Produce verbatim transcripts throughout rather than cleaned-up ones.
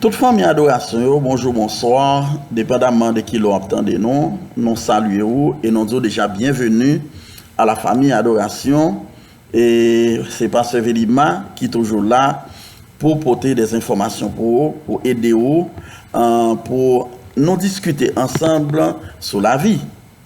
Tout fanmi adorasyon yo, bonjou, bonswa, depandamman de ki lè w ap tande nou, nou salye ou e nou di w deja byenveni a la famille adorasyon. E se pastè Velima ki toujou la pou pote de enfòmasyon pou ou, pou ede ou, euh, pou nou diskite ansanm sou lavi.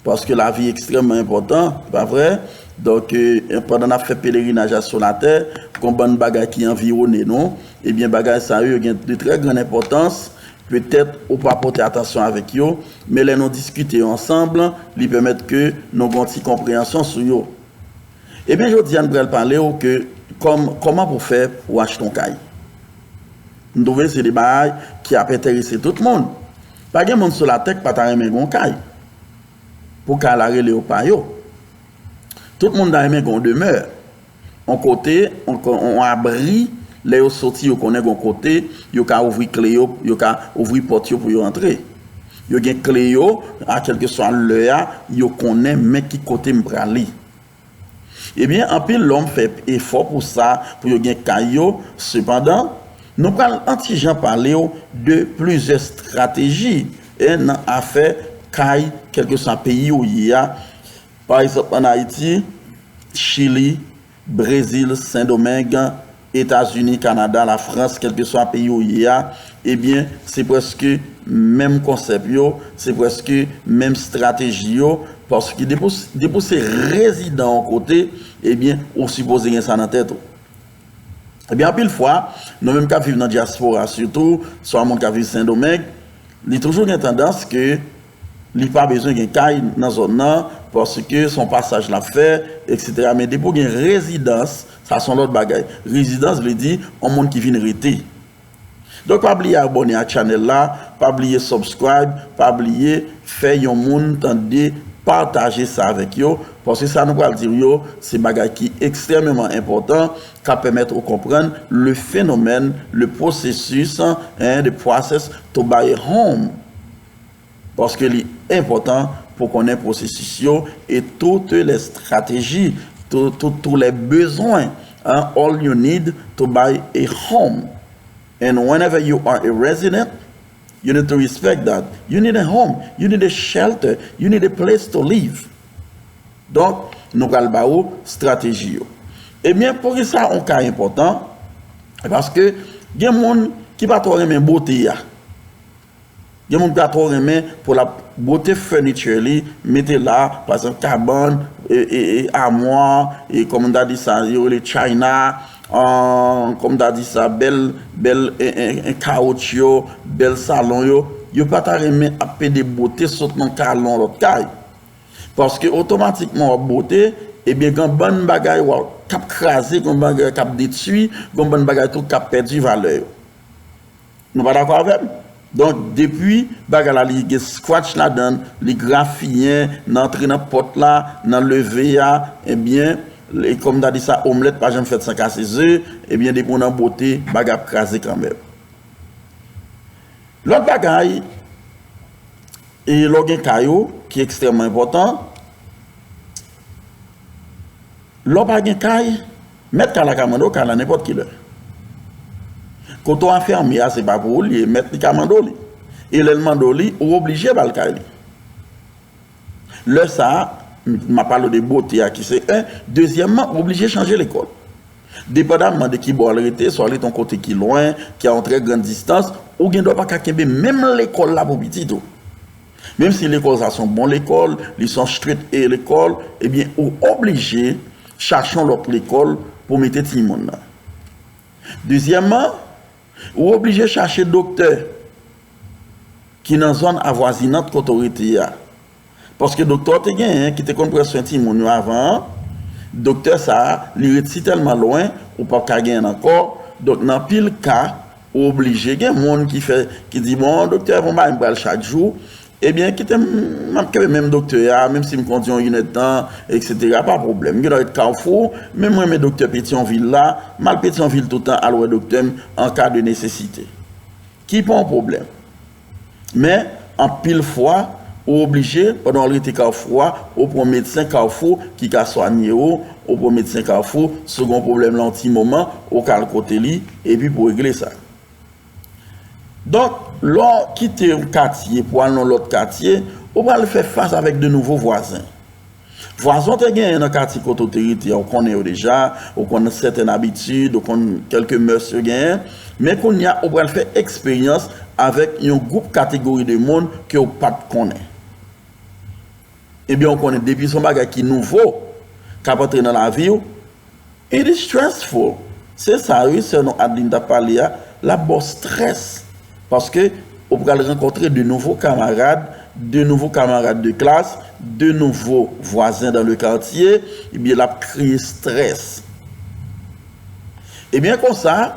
Paske lavi ekstrèmman enpòtan, pa vre? Donk, euh, pandan n ap fè pelerinaj la sou latè, gon bann bagay ki anviwonnen nou, ebyen, bagay sa yo, yo gen de trè grann enpòtans. Petèt ou pa pote atansyon avèk yo, men lè nou diskite yo ansanm, li pèmèt ke nou gen yon ti konpreyansyon sou yo. Ebyen, jodi a, n pral pale w ke kòm, kòman pou fè pou achte yon kay. M twouve se de bagay ki ap enterese tout moun. Pa gen moun sou latè k pa ta renmen gen yon kay. Pou kay la rele yo pa yo. Tout moun ta renmen gen yon demè. Yon kote, yon, yon abri, lè yo soti, yo konnen gen yon kote, yo ka ouvri kle yo, yo ka ouvri pòt yo pou yo antre. Yo gen kle yo, a kèlkeswa lè a, yo konnen men ki kote m prale. Ebyen, anpil lòm fè efò pou sa, pou yo gen kay yo. Sepandan, nou pral yon ti jan pale w de plizyè estrateji, e, nan afè kay, kèlkeswa peyi ou ye a. Pa egzanp, ann Ayiti, Chili, Brezil, Sendomeng, Etazini, Kanada, Lafrans, kèlkeswa peyi ou ye a, ebyen, se prèske menm konsèp yo, se prèske menm estrateji yo, paske depi w, depi w se rezidan yon kote, ebyen, ou sipoze gen sa nan tèt ou. Ebyen, anpil fwa, nou menm k ap viv nan dyaspora, sitou, swa moun k ap viv Sendomeng, li toujou gen tandans ke li pa bezwen gen kay nan zòn nan, paske se yon pasaj l ap fè, etsetera. Men depi w gen rezidans, sa se yon lòt bagay. Rezidans vle di yon moun ki vin rete. Donk, pa bliye abòne ak chanèl la, pa bliye subscribe, pa bliye fè yon moun tande, pataje sa avèk yo, paske sa nou pral di w yo, se bagay ki ekstrèmeman enpòtan, k ap pèmèt ou konprann le phénomène, le processus, hein, the process to buy a home. Paske li enpòtan pou konnen pwosesis yo e toutes les stratégies, tous, tous, tous les besoins, hein, all you need to buy a home. And whenever you are a resident, you need to respect that. You need a home, you need a shelter, you need a place to live. Donk, nou pral ba ou estrateji yo. Ebyen, poukisa yon kay enpòtan? Paske gen moun ki pa twò renmen bote a. Gen moun ki pa twò renmen pou l ap bote furniture li, mete la, pa egzanp, kabann, e, e, e, amwa, e, kòman m ta di sa, yo rele china, an, kòman m ta di sa, bèl, bèl, e, e, e, kawotchyo, bèl salon yo. Yo pa ta renmen ap pede bote sot nan kay yon lòt kay. Paske otomatikman w ap bote, ebyen, gen bann bagay w ap, k ap kraze, gen bagay k ap detwi, gen bann bagay tou k ap pèdi valè yo. Nou pa dakò avè m? Donk, depi bagay la li gen scratch ladan l, li grafiyen, nan antre nan pòt la, nan leve a, ebyen, e kòm m ta di sa, omlèt pa janm fèt san kase ze, ebyen, depi w nan bote, bagay ap kraze kanmenm. Lòt bagay, e lè w gen kay ou, ki ekstrèmman enpòtan, lè w pa gen kay, mèt kay la ka mande w kay la nenpòt ki lè. Kote w afèmen a, se pa pou ou li ye, mèt li ka mande w li. E lè l mande w li, ou oblije ba l kay li. Lè sa a, m, m ap pale w de bote a ki se en. Dezyèmman, ou oblije chanje lekòl. Depandamman de ki bò l rete, swa l rete yon kote ki lwen, ki a yon trè grann distans, ou gen dwa pa ka kenbe menm lekòl la pou pitit ou. Menm si lekòl sa se yon bon lekòl, li se yon straight A lekòl, ebyen, ou oblije chache yon lòt lekòl pou mete timoun nan. Dezyèmman, ou oblije chache doktè ki nan zòn avwazinant kote w rete a. Paske doktè w te genyen, ki te konn pran swen timoun yo avan an, doktè sa a, li ret sitèlman lwen, ou p ap ka genyen l ankò. Donk, nan anpil ka, ou oblije gen moun ki fè, ki di, "Bon, doktè, bon, bagay m pral chak jou. Ebyen, kite m, m ap kenbe menm doktè a, menm si m kondi yon inèdtan, etsetera, pa pwoblèm. M gen dwa ret Kafou, men m renmen doktè Petyonvil la, m al Petyonvil toutan al wè doktè m an ka de nesesite." Ki pa yon pwoblèm. Men, anpil fwa, ou oblije, pandan w al rete Kafou a, ou pran medsen Kafou ki ka swanye ou, ou pran medsen Kafou, si w gen yon pwoblèm nan yon ti moman, ou ka al kote li, epi pou regle sa. Donk, lè w kite yon katye pou al nan lòt katye, ou pral fè fas avèk de nouvo vwazen. Vwazen w te genyen nan katye kote w te rete a, ou konnen yo deja, ou konn sètèn abitid, ou konn kèlke mès yo genyen, men kounye a, ou pral fè eksperyans avèk yon gwoup kategori de moun ke w pa t konnen. Ebyen, ou konnen depi se yon bagay ki nouvo k ap antre nan lavi w, it is stressful. Se sa wi, sè nou Adeline t ap pale a, l ap ba w strès. Paske ou pral rankontre de nouvo kamarad, de nouvo kamarad de klas, de nouvo vwazen dans le quartier, ebyen l ap kreye strès. Ebyen konsa,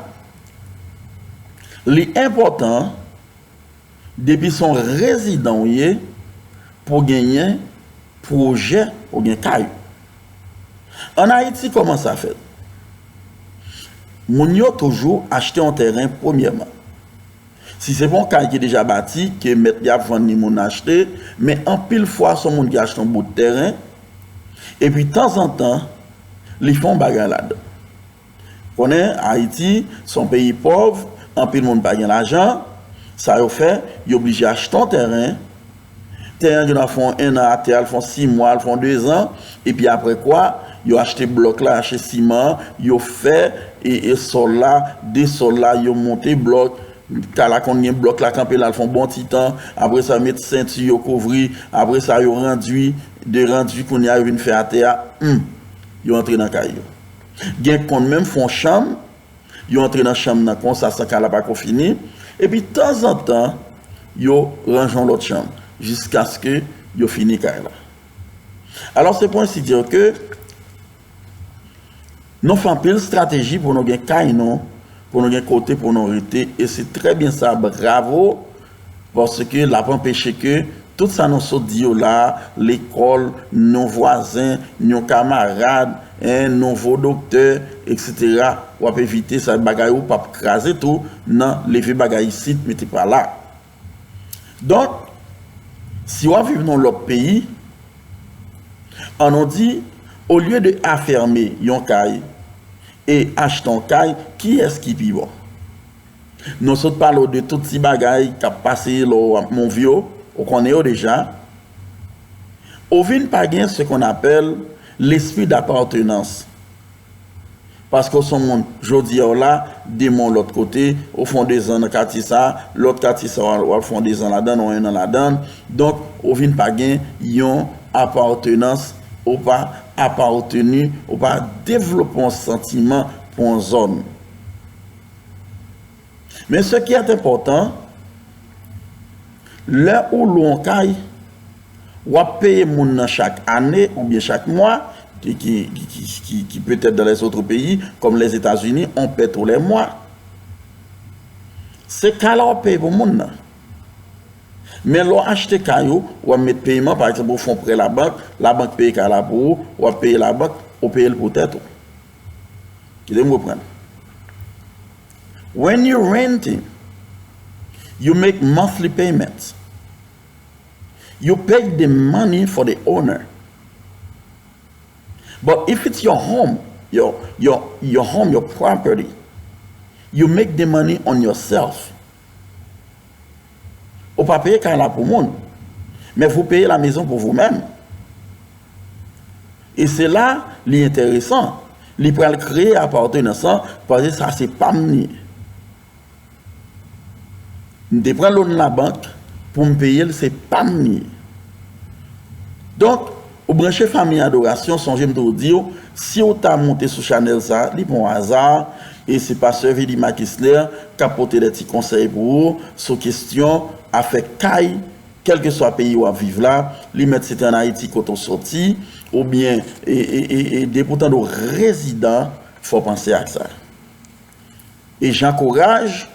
li enpòtan depi se yon rezidan w ye, pou w genyen pwojè, ou gen kay ou. Ann Ayiti, kòman sa fèt? Moun yo toujou achte yon tèren premyèman. Si se pa yon kay ki deja bati, ke mèt li ap vann li, moun achte, men anpil fwa se yon moun ki achte yon bout tèren, epi tanzantan, li fè yon bagay ladan. Konnen Ayiti se yon peyi pòv, anpil moun pa gen lajan. Sa yo fè, yo blije achte yon tèren. Tèren an gen dwa fè yon ennan atè, al fè yon sis mwa, al fè yon dezan. Epi apre kwa, yo achte blòk la, achte siman an, yo fè e, e sòl la, de sòl la, yo monte blòk. Kay la konn gen blòk la kanpe la, l fè yon bon ti tan. Apre sa, yo met senti, yo kouvri. Apre sa, yo randui. De randui, kounye a, yo vin fè atè a. Hum, yo antre nan kay yo. Gen konn menm fè yon chanm, yo antre nan chanm nan konsa san kay la pa ko fini. Epi tanzantan, yo ranje yon lòt chanm jiskaske yo fini kay la. Alò, se pou ensi dire ke nou fè anpil estrateji pou nou gen kay nou, pou nou gen kote pou nou rete, e se trè byen sa, bravo, paske l ap anpeche ke tout sa nou sot di yo la, lekòl, nou vwazen, nou kamarad, en, nouvo doktè, etsetera, w ap evite sa, bagay ou p ap kraze tou nan leve bagay isit, mete pa la. Donk, si w ap viv nan lòt peyi, ann nou di, olye de afème yon kay e achte yon kay, kiyès ki pi bon? Nou sot pale w de tout ti bagay k ap pase lè w ap move yo, ou konnen yo deja. Ou vin pa gen ce qu'on appelle l'esprit d'appartenance. Paske w se yon moun, jodi a w la, demen w lòt kote, ou fè yon dezan nan katye sa, lòt katye sa, w al, w al fè yon dezan ladan l, yon ennan ladan l. Donk, ou vin pa gen yon apatnans, ou pa apateni, ou pa devlope yon santiman pou yon zòn. Men ce qui est important, lè ou lwe yon kay, w ap peye moun nan chak ane oubyen chak mwa, ki, ki, ki, ki, ki, ki petèt dans les autres pays, comme les États-Unis, on paie tous les mois. Se kay la w ap peye pou moun nan. Men lè w achte kay ou, w ap met peyeman, pa egzanp, ou fè yon prè labank, labank peye kay la pou ou, w ap peye labank, ou peye l pou tèt ou. Kite m reprann. When you renting, you make monthly payments. You pay the money for the owner. But if it's your home, your, your, your home, your property, you make the money on yourself. Ou pa peye kay la pou moun, men vous payez la maison pour vous-même. E se la li enteresan. Li pral kreye apatnans lan, paske sa se pa m li ye. M te pran loan labank pou m peye l, se pa m li ye. Donk, ou branche Fanmi Adorasyon, sonje m toujou di w, si w ta monte sou chanèl sa, li pa yon aza, e se pastè Vili Makisner k ap pote de ti konsèy pou ou sou kesyon afè kay, kèlkeswa peyi w ap viv la, li mèt se te ann Ayiti kote w soti, oubyen, e, e, e, e depi w tande w rezidan, fò w panse ak sa. E j'encourage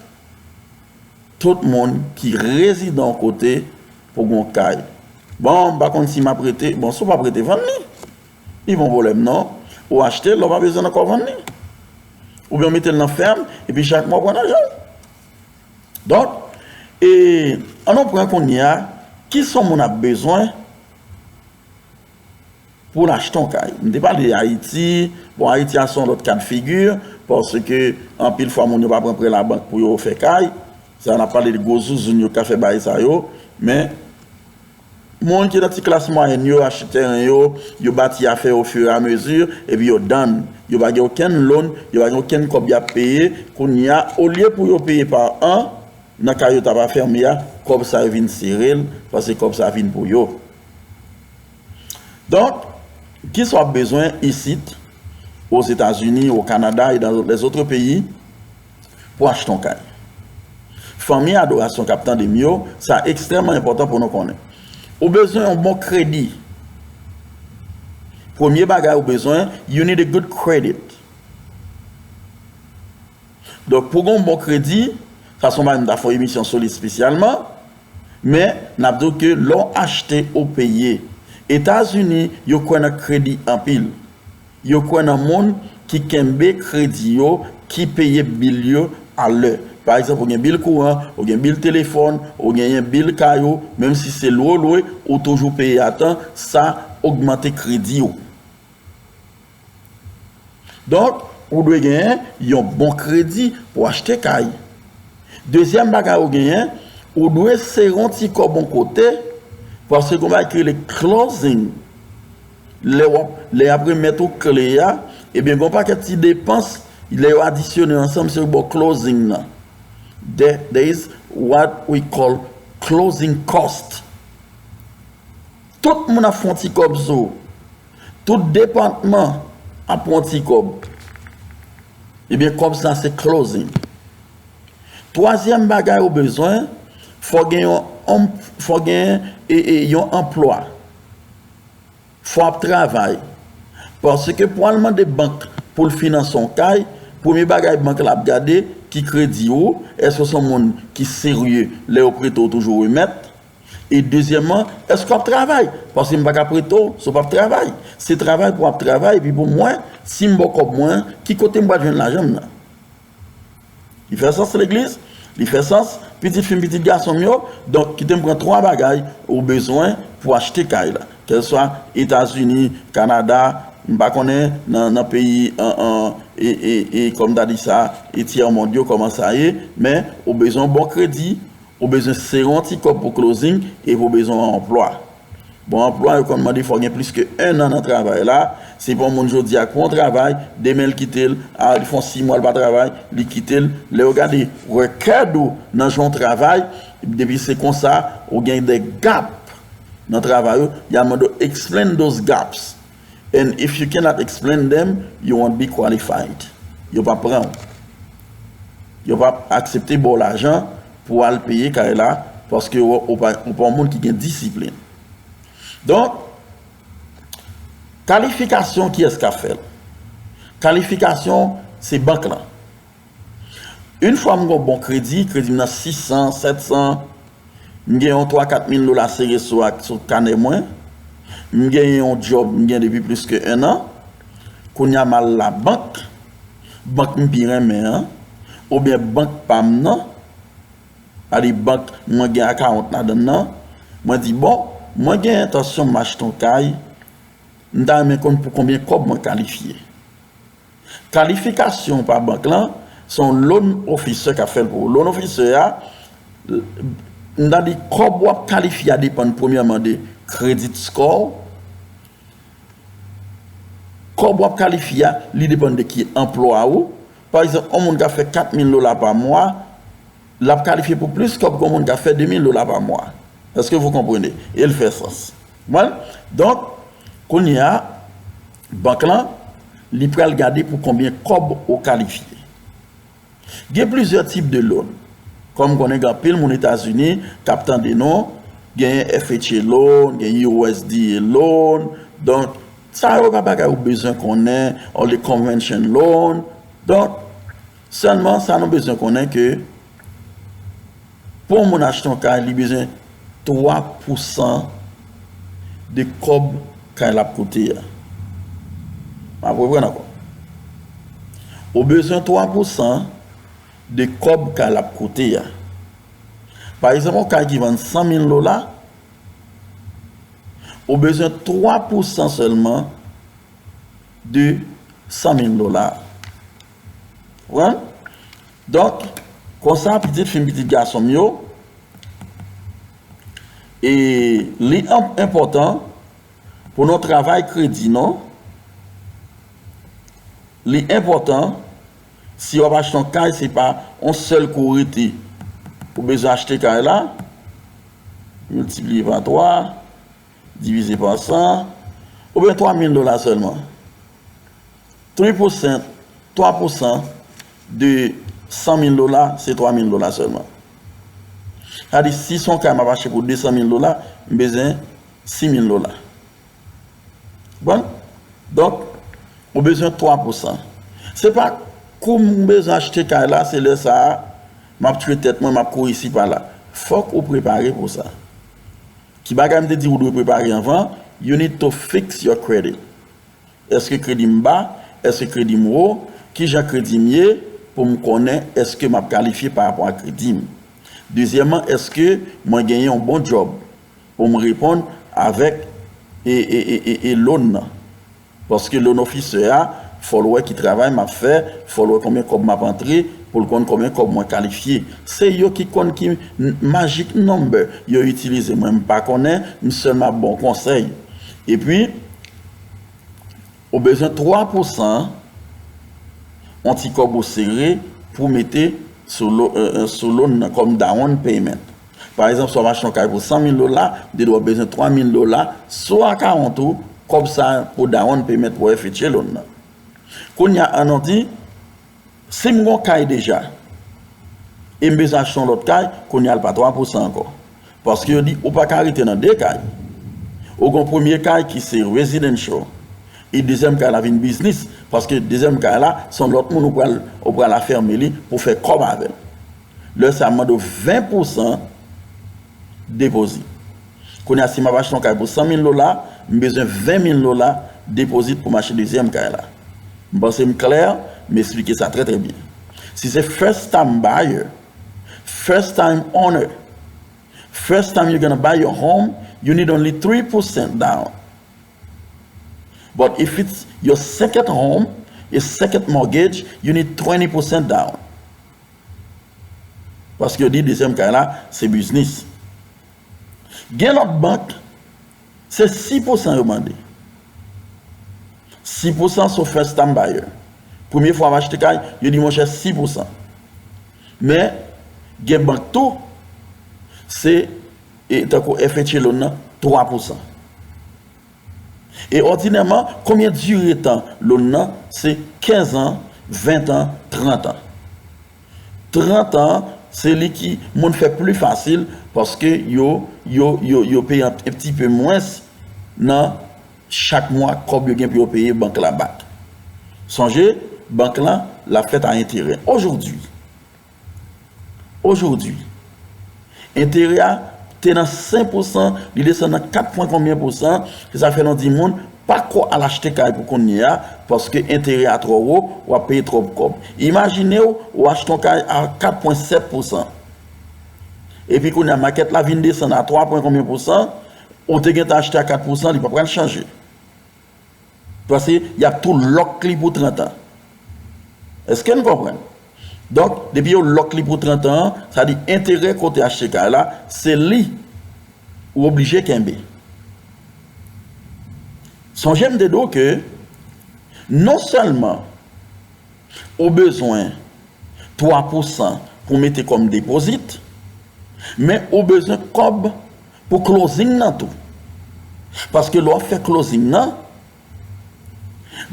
tout moun ki rezidan yon kote pou gen yon kay. Bon, m pa konn si m ap rete. Bon, si w p ap rete, vann li. Li pa yon pwoblèm, non. Ou achte l, lè w pa bezwen l ankò, vann li. Oubyen w mete l nan fèm, epi chak mwa w pran lajan w. Donk, e, ann nou pran kounye a, kisa yon moun ap bezwen pou l achte yon kay. M te pale de Ayiti. Bon, Ayiti a se yon lòt ka de figi, paske anpil fwa moun yo pa pran prè labank pou yo fè kay. Sa n ap pale de gwo zouzoun yo k ka fè bagay sa yo, men moun ki nan ti klas mwayèn yo achte tèren yo, yo bati afè yo ofiramezi, epi yo done. Yo pa gen okenn loan, yo pa gen okenn kòb y ap peye. Kounye a, olye pou yo peye pa an, nan ka yo t ap afèmi a, kòb sa yo vin sere l, paske kòb sa vin pou yo. Donk, kisa w ap bezwen isit, Ozetazini, o Kanada e dans les autres pays, pou achte yon kay? Fanmi adorasyon k ap tande m yo, sa ekstrèmman enpòtan pou nou konnen. Ou bezwen yon bon kredi. Premye bagay ou bezwen, you need a good credit. Donk, pou gen yon bon kredi, sa se yon bagay m ta fè yon emisyon sou li espesyalman, men n ap di w ke lè w achte, ou peye. Etazini, yo kwè nan kredi anpil. Yo kwè nan moun ki kenbe kredi yo, ki peye bil yo alè. Pa egzanp, ou gen bil kouran, ou gen bil telefòn, ou genyen bil kay ou, menm si se lwe w lwe, ou toujou peye a tan, sa ogmante kredi w. Donk, ou dwe genyen yon bon kredi pou achte kay. Dezyèm bagay ou genyen, ou dwe sere yon ti kòb yon kote, paske gen yon bagay ki rele closing. Lè w ap, lè y ap remèt ou kle a, ebyen, gen yon pakèt ti depans, lè yo adisyone ansanm, se yo ba w closing nan. There, there is what we call closing cost. Tout moun ap fè yon ti kòb sou ou. Tout depatman ap pran ti kòb. Ebyen, kòb sa se closing. Twazyèm bagay ou bezwen, fò gen yon, fò gen, e, e, yon anplwa. Fò ap travay. Paske pou al mande bank pou l finanse yon kay, premye bagay bank la ap gade, ki kredi ou, èske w se yon moun ki serye, lè yo prete w toujou remèt? E dezyèmman, èske w ap travay? Paske m pa ka prete w si w p ap travay. Se travay pou w ap travay, epi pou mwen, si m ba w kòb mwen, ki kote m pral jwenn lajan m nan? Li fè sans, legliz? Li fè sans, pitit fi m, pitit gason m yo? Donk, kite m pran twa bagay ou bezwen pou achte kay la. Kèlswa Etazini, Kanada, m pa konnen nan, nan peyi, an, an, e, e, e, kòm m ta di sa, e tyè mond yo, kòman sa ye, men ou bezwen yon bon kredi, ou bezwen sere yon ti kòb pou closing, epi ou bezwen yon anplwa. Bon, anplwa, yo konn mande fò gen plis ke en an nan travay la. Se pa yon moun jodi a k pran yon travay, demen l kite l, a, li fè yon sis mwa l pa travay, li kite l. Lè yo gade record ou nan jan w travay, depi se konsa, ou gen de gap nan travay ou, y a mande w explain those gaps. And if you cannot explain them, you won't be qualified. Yo p ap pran w. Yo p ap aksepte ba w lajan pou w al peye kay la, paske w, ou pa, ou pa yon moun ki gen disiplin. Donk, kalifikasyon, kiyès k ap fè l? Kalifikasyon, se bank lan. Yon fwa m gen yon bon kredi, kredi m nan sis san, sèt san, m gen yon twa kat mil dola sere sou ak, sou kanè mwen, m genyen yon djòb m gen depi plis ke en an, kounye a m al labank, bank m pi renmen an, oubyen bank pa m nan, sa di bank mwen gen akawont ladan l nan, mwen di, bon, mwen gen entansyon m achte yon kay, m ta renmen konn pou konbyen kòb mwen kalifye. Kalifikasyon pa bank lan, se yon loan officer k ap fè l pou ou. Loan officer a, m ta di kòb w ap kalifye a depann premyèman de credit score w. Kòb w ap kalifye a, li depann de ki anplwa ou. Pa egzanp, yon moun k ap fè kat mil dola pa mwa, l ap kalifye pou plis kòb ke yon moun k ap fè de mil dola pa mwa. Èske vous comprenez? E l fè sans. Konprann? Donk, kounye a, bank lan, li pral gade pou konbyen kòb ou kalifye. Gen plizyè tip de loan. Kòm m konnen gen anpil moun Etazini k ap tande nou, gen F H A loan, gen U S D A loan. Donk, sa yo pa bagay ou bezwen konnen, all the convention loan. Donk, sèlman sa nou bezwen konnen ke pou yon moun achte yon kay, li bezwen twa pousan de kòb kay la ap koute a. M ap reprann ankò. Ou bezwen twa pousan de kòb kay la ap koute a. Pa egzanp, yon kay ki vann san mil dola, ou bezwen twa pousan sèlman de san mil dola. Konprann? Donk, Konsa, pitit fi m, pitit gason m yo, e li enp-, enpòtan pou nou travay kredi nou. Li enpòtan, si w ap achte yon kay, se pa yon sèl kou w rete. Ou bezwen achte kay la, miltipliye pa twa, divize pa san, oubyen twa mil dola sèlman. Three percent, twa pousan de san mil dola, se twa mil dola sèlman. Sa di, si se yon kay m ap achte pou de san mil dola, m bezwen sis mil dola. Bon? Donk, ou bezwen twa pousan. Se pa kou m bezwen achte kay la, se lè sa a, m ap tchwe tèt mwen, m ap kouri isi pa la. Fòk ou prepare pou sa. Ki bagay m te di ou dwe prepare anvan? You need to fix your credit. Èske kredi m ba? Èske kredi m wo? Kijan kredi m ye pou m konnen èske m ap kalifye pa rapò a kredi m? Dezyèmman, èske mwen genyen yon bon djòb pou m reponn avèk e, e, e, e, e loan nan? Paske loan officer a, fò l wè ki travay m ap fè, fò l wè konbyen kòb m ap antre, pou l konn konbyen kòb mwen kalifye. Se yo ki konn ki n-, magic number yo itilize. Mwen, m pa konnen, m sèlman ap ba w konsèy. Epi, ou bezwen twa pousan, yon ti kòb ou sere pou mete sou lo-, e, e, sou loan nan kòm down payment. Pa egzanp, si w ap achte yon kay pou san mil dola, ou te dwe bezwen twa mil dola sou akawont ou, kòb sa pou down payment pou F H A loan nan. Kounye a, ann nou di, si m gen yon kay deja, e m bezwen achte yon lòt kay, kounye a l pa twa pousan ankò. Paske yo di, ou pa ka rete nan de kay. Ou gen yon premye kay ki se residential, e dezyèm kay la vin biznis, paske dezyèm kay la, se yon lòt moun ou pral, ou pral afèmen li pou fè kòb avè l. Lè sa a, mande w ven pousan depozit. Kounye a, si m ap achte yon kay pou san mil dola, m bezwen ven mil dola depozit pou m achte dezyèm kay la. M panse m klè, m esplike sa trè, trè byen. Si se first time buyer, first time owner, first time you're gonna buy your home, you need only three percent down. But if it's your second home, a second mortgage, you need twenty percent down. Paske yo di dezyèm kay la, se biznis. Gen lòt bank, se sis pousan yo mande. Sis pousan sou first time buyer. Premye fwa w ap achte kay, yo di, monchè, sis pousan. Men, gen bank tou, se, e, tankou F H A loan nan, twa pousan. E òdinèman, konbyen dire tan loan nan? Se kenz an, ven an, trant an. Trant an, se li ki moun fè pli fasil paske yo, yo, yo, yo peye yon ti pe mwens nan chak mwa kòb yo gen pou yo peye bank la back. Sonje, bank lan, l ap fèt a enterè. Aujourd'hui, aujourd'hui, enterè a te nan senk pousan, li desann nan kat pwen konbyen pousan, se sa k fè nou di moun, pa ko al achte kay pou kounye a, paske enterè a twò wo, w ap peye twòp kòb. Imajine w, ou achte yon kay a kat pwen sèt pousan. Epi kounye a, makèt la vin desann a twa pwen konbyen pousan, ou te gentan achte a kat pousan, li pa pral chanje. Paske y ap tou lòk li pou trant an. Èske n konprann? Donk, depi yo lòk li pou trant an, sa di enterè kote achte kay la, se li ou oblije kenbe. Sonje m te di w ke non sèlman ou bezwen twa pousan pou mete kòm depozit, men ou bezwen kòb pou closing nan tou. Paske lè w ap fè closing nan,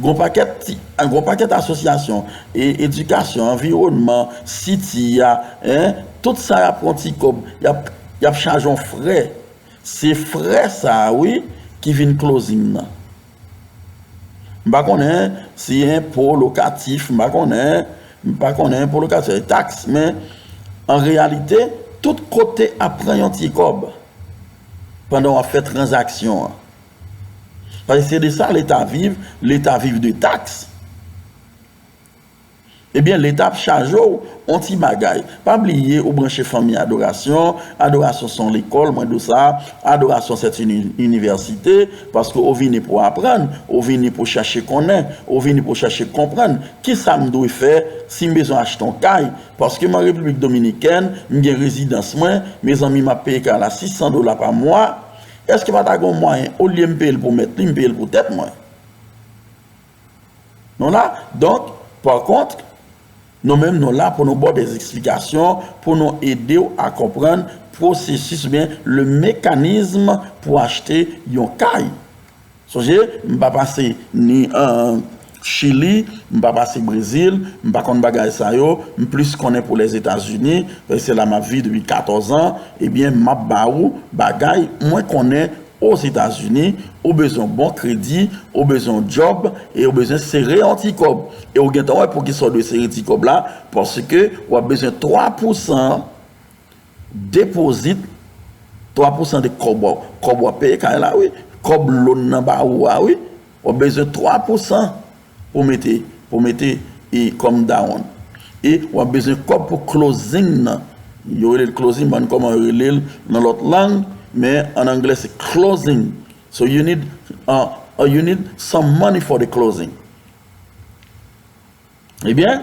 gon pakèt ti, gon pakèt asosyasyon, e, edikasyon, anviwònman, city a, en, tout sa y ap pran ti kòb, y ap, y ap chaje yon frè. Se frè sa a, wi, ki vin closing nan. M pa konnen si enpo lokatif, m pa konnen, m pa konnen enpo lokatif, taks, men an reyalite, tout kote ap pran yon ti kòb pandan w ap fè tranzaksyon an. Paske se de sa Leta viv, Leta viv de taks. Ebyen, Leta ap chaje w yon ti bagay. Pa bliye, ou branche Fanmi Adorasyon. Adorasyon se yon lekòl, mwen di w sa. Adorasyon se yon ini-, inivèsite, paske ou vini pou aprann, ou vini pou chache konnen, ou vini pou chache konprann. Kisa m dwe fè Si m bezwen achte yon kay, paske m an Repiblik Dominikèn, m gen rezidans mwen, mezanmi, m ap peye kay la sis san dola pa mwa, èske pa ta gen yon mwayen, olye m peye l pou mèt li, m peye l pou tèt mwen? Nou la, donk, pa kont, nou menm nou la pou nou ba w dè esplikasyon, pou nou ede w a konprann pwosesis oubyen le mécanisme pou achte yon kay. Sonje, m pa pase ni, euh, Chili, m pa pase Brezil, m pa konn bagay sa yo, m plis konnen pou Lèzetazini, paske se la m ap viv depi katòz an, ebyen, m ap ba ou bagay mwen konnen Ozetazini, ou bezwen bon kredi, ou bezwen yon djòb, e ou bezwen sere yon ti kòb. E ou gentan wè poukisa w dwe sere ti kòb la, paske w ap bezwen twa pousan depozit, twa pousan de kòb w, kòb w ap peye kay la, wi. Kòb loan nan ba ou a, wi. W ap bezwen twa pousan pou mete, pou mete e kòm down. E w ap bezwen kòb pou closing nan. Yo rele l closing, m pa konn kòman yo rele l nan lòt lang, men an anglè se closing. So you need, uh, uh, you need some money for the closing. Ebyen,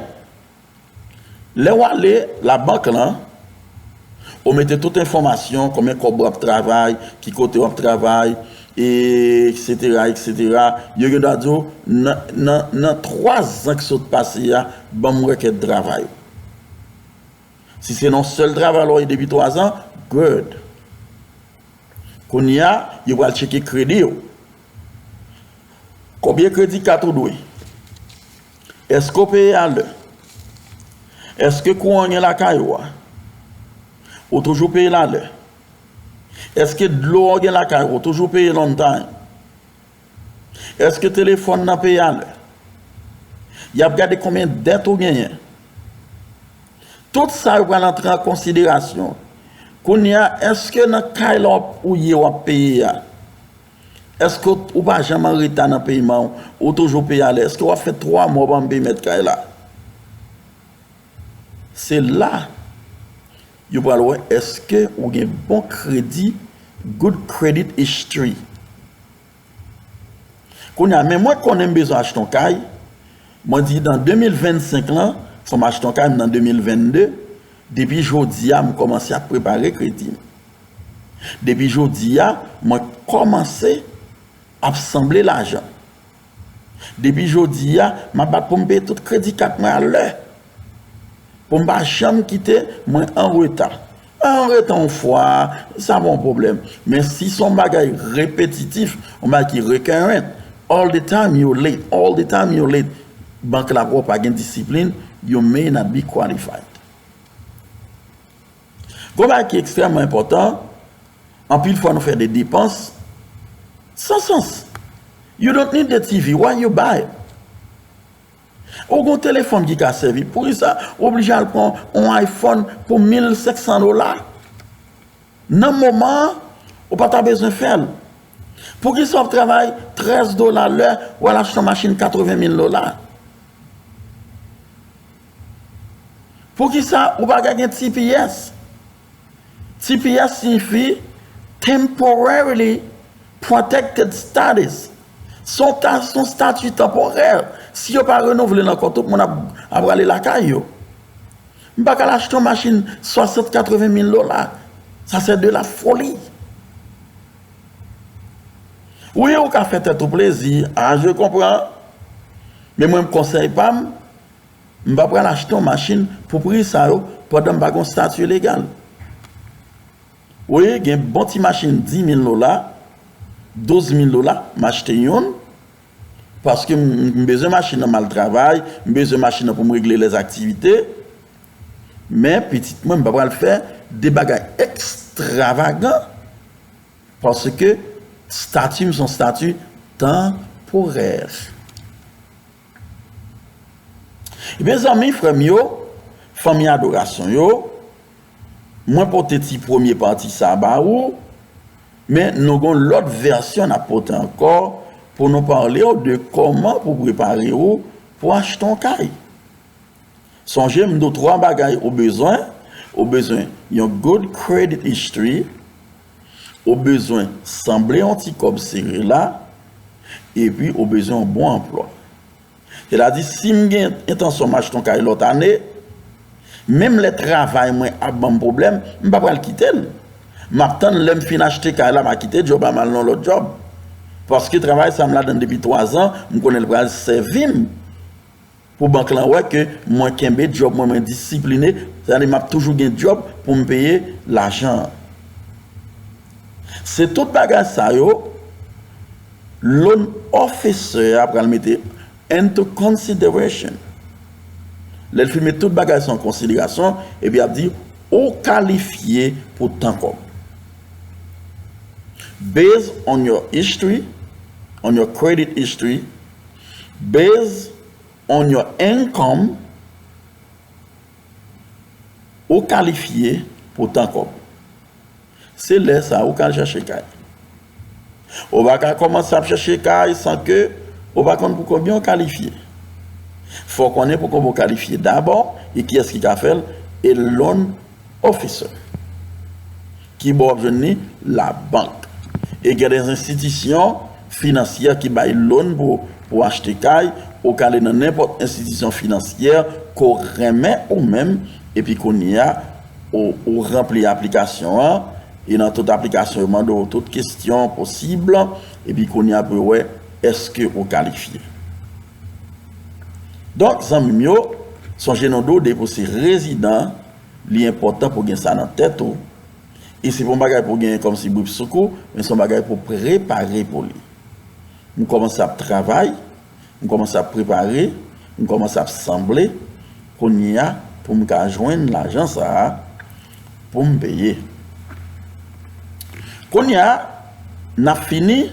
lè w ale labank lan, ou mete tout enfòmasyon, konbyen kòb w ap travay, ki kote w ap travay, e etsetera, etsetera. Yo gen dwa di w, nan, nan, nan twa zan ki sot pase a, ban m rekèt travay ou. Si se nan yon sèl travay la w ye depi twa zan, good. Kounye a, yo pral tcheke kredi w. Konbyen kredi kat ou dwe? Èske w peye alè? Èske kouran gen lakay ou a? Ou toujou peye l alè? Èske dlo a w gen lakay ou, ou toujou peye l on time? Èske telefòn nan peye alè? Y ap gade konbyen dèt ou genyen. Tout sa yo pral antre an konsiderasyon. Kounye a, èske nan kay la w ap, ou ye w ap peye a, èske w, ou pa janm an reta nan peyman w, ou toujou peye alè? Èske w ap fè twa mwa w pa janm peye mèt kay la? Se la yo pral wè èske ou gen bon kredi, good credit history. Kounye a, men mwen konnen m bezwen achte yon kay. Mwen di nan de mil vennsenk lan, fò m achte yon kay, m nan de mil vennde. Depi jodi a, m kòmanse ap prepare kredi m. Depi jodi a, mwen kòmanse ap sanble lajan. Depi jodi a, m ap bat pou m peye tout kredi kat mwen alè. Pou m pa janm kite mwen an reta. An reta yon fwa, sa pa yon pwoblèm. Men si se yon bagay repetitif, yon bagay ki recurrent, all the time you late, all the time you late, bank la wè w pa gen disiplin, you may not be qualified. Gon bagay ki ekstrèmman enpòtan, anpil fwa nou fè de depans san sans. You don't need the T V, why you buy it? Ou gon telefòn ki ka sèvi. Poukisa ou oblije al pran yon iPhone pou mil senk san dola? Nan moman an, ou pa ta bezwen fè l. Poukisa w ap travay trèz dola lè w al achte yon machin katreven mil dola? Poukisa ou pa ka gen T P S? T P S siyifi Temporarily Protected Status. Se yon ta-, se yon stati tanporè. Si yo pa renouvle l ankò, tout moun ap, ap rale lakay yo. M pa ka al achte yon machin swasant, katreven mil dola. Sa se de la foli. Wi, ou ka fè tèt ou plezi, ah, je comprends. Men mwen, konsèy pa m, m pa pral achte yon machin pou pri sa yo pandan m pa gen yon stati legal. Wi, gen bon ti machin dis mil dola, douz mil dola, m achte youn, paske m, m bezwen machin nan m al travay, m bezwen machin nan pou m regle lèzaktivite. Men pitit mwen, m pa pral fè de bagay ekstravagan, paske stati m se yon stati tanporè. Ebyen, zanmi, frè m yo, fanmi adorasyon yo, mwen pote ti premye pati sa a ba ou, men nou gon lòt vèsyon n ap pote ankò pou nou pale w de kòman pou prepare ou pou achte yon kay. Sonje, m di w twa bagay ou bezwen. Ou bezwen yon good credit history, ou bezwen sanble yon ti kòb sere la, epi ou bezwen yon bon anplwa. Sètadi, si m gen entansyon m achte yon kay lòt ane, menm lè travay mwen ap ban m pwoblèm, m pa pral kite l. M ap tann lè m fin achte kay la, m a kite djòb la, m al nan lòt djòb. Paske travay sa m ladan l depi twa zan, m konnen l pral sèvi m. Pou bank lan wè ke mwen kenbe djòb mwen, mwen disipline, sètadi m ap toujou gen djòb pou m peye lajan an. Se tout bagay sa yo, loan officer a pral mete into consideration. Lè l fin met tout bagay sa an konsiderasyon, epi ap di, ou kalifye pou tan kòb. Based on your history, on your credit history, based on your income, ou kalifye pou tan kòb. Se lè sa ou ka al chèche kay. Ou pa ka kòmanse ap chèche kay san ke ou pa konn pou konbyen ou kalifye. Fò w konnen pou konbyen ou kalifye dabò, e kiyès ki ka fè l, e loan officer. Ki bò w ap jwenn li? Labank. E gen de enstitisyon finansyè ki bay loan pou, pou achte kay, ou ka ale nan nenpòt enstitisyon finansyè ke w renmen ou menm, epi kounye a, ou, ou ranpli aplikasyon an, e nan tout aplikasyon, yo mande w tout kesyon posib, epi kounye a pou yo wè èske ou kalifye. Donk, zanmi m yo, sonje nou di w depi w se rezidan, li enpòtan pou w gen sa nan tèt ou, e se pa yon bagay pou w genyen kòmsi bripsoukou, men se yon bagay pou w prepare pou li. M kòmanse ap travay, m kòmanse ap prepare, m kòmanse ap sanble, kounye a, pou m ka jwenn lajan sa a, pou m peye. Kounye a, n ap fini,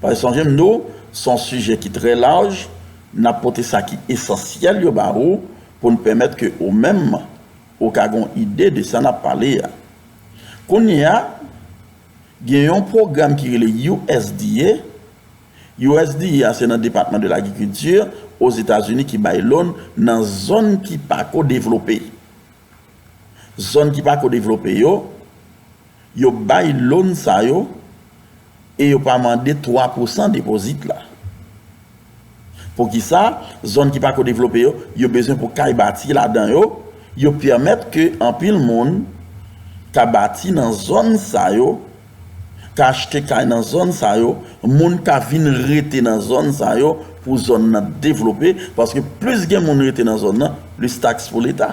paske sonje m di w, se yon sijè ki trè laj, n ap pote sa ki esansyèl yo ba ou, pou n pèmèt ke ou menm, ou ka gen yon ide de sa n ap pale a. Kounye a, gen yon pwogram ki rele U S D A. U S D A a se nan Department de l'Agriculture Ozetazini ki bay loan nan zòn ki pako devlope. Zòn ki pako devlope yo, yo bay loan sa yo e yo pa mande twa pousan depozit la. Poukisa? Zòn ki pako devlope yo, yo bezwen pou kay bati ladan yo, yo pèmèt ke anpil moun ka bati nan zòn sa yo, ka achte kay nan zòn sa yo, moun ka vin rete nan zòn sa yo pou zòn nan devlope, paske plis gen moun rete nan zòn nan, plis taks pou leta.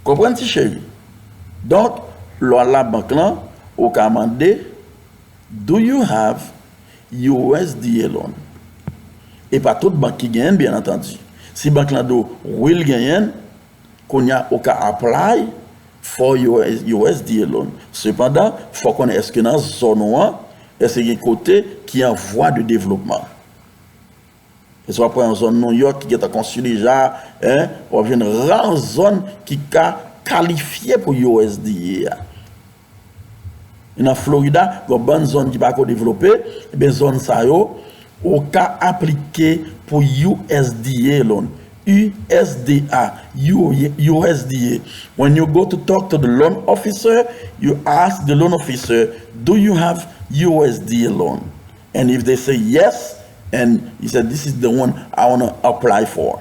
Konprann ti cheri? Donk, lè w al labank lan, ou ka mande, "Do you have U S D A loan?" E pa tout bank ki genyen l, byen antandi. Si bank lan di w, "Wi, l genyen l," kounye a, ou ka apply for your U S D A loan. Sepandan, fò w konnen èske nan zòn ou an, èske gen kote ki an vwa de devlopman. E si w ap pran yon zòn New York ki gentan konstwi deja, en, w ap jwenn ra zòn ki ka kalifye pou U S D A a. Nan Florida, gen yon bann zòn ki pako devlope, ebyen zòn sa yo, ou ka aplike pou U S D A loan. U S D A, U-, U S D A. When you go to talk to the loan officer, you ask the loan officer, "Do you have U S D A loan?" And if they say yes, and you said, "This is the one I wanna apply for."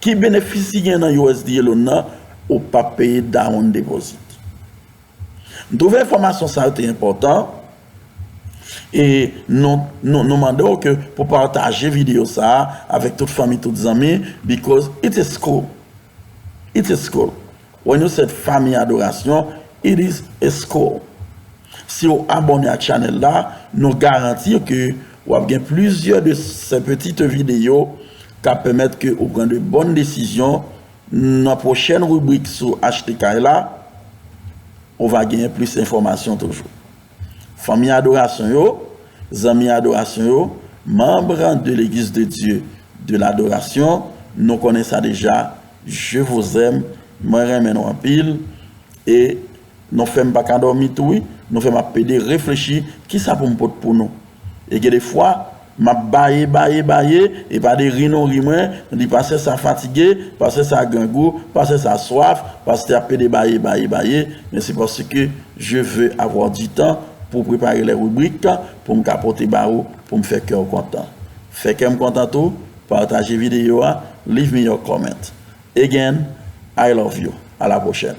Ki benefis ki gen nan U S D A loan nan? Ou p ap peye down deposit. M twouve enfòmasyon sa yo te enpòtan. E nou, nou, nou mande w ke pou pataje videyo sa a avèk tout fanmi, tout zanmi, because it is cool. It is cool. When you said Fanmi Adorasyon, it is a school. Si w abòne ak chanèl la, nou garanti w ke w ap gen plizyè de ces petites vidéos k ap pèmèt ke ou pran de bonnes décisions nan pwochèn ribrik sou achte kay la, ou va genyen plis enfòmasyon toujou. Fanmi adorasyon yo, zanmi adorasyon yo, membres de l'Église de Dieu de l'adoration, nou konnen sa deja, je vous aime, mwen renmen nou anpil, e nou fè m pa ka dòmi tou wi, nou fè m ap pede reflechi, kisa pou m pot pou nou. E gen de fwa, m ap baye, baye, baye, e pa de ri nou ri mwen, di pastè sa fatige, pastè sa grangou, pastè sa swaf, pastè ap pede baye, baye, baye, men se paske je veux avoir du temps pou prepare les rubriques, pou m ka pote ba ou, pou m fè kè w kontan. Fè kè m kontan tou, Pataje videyo a, leave me your comment. Again, I love you. À la prochaine.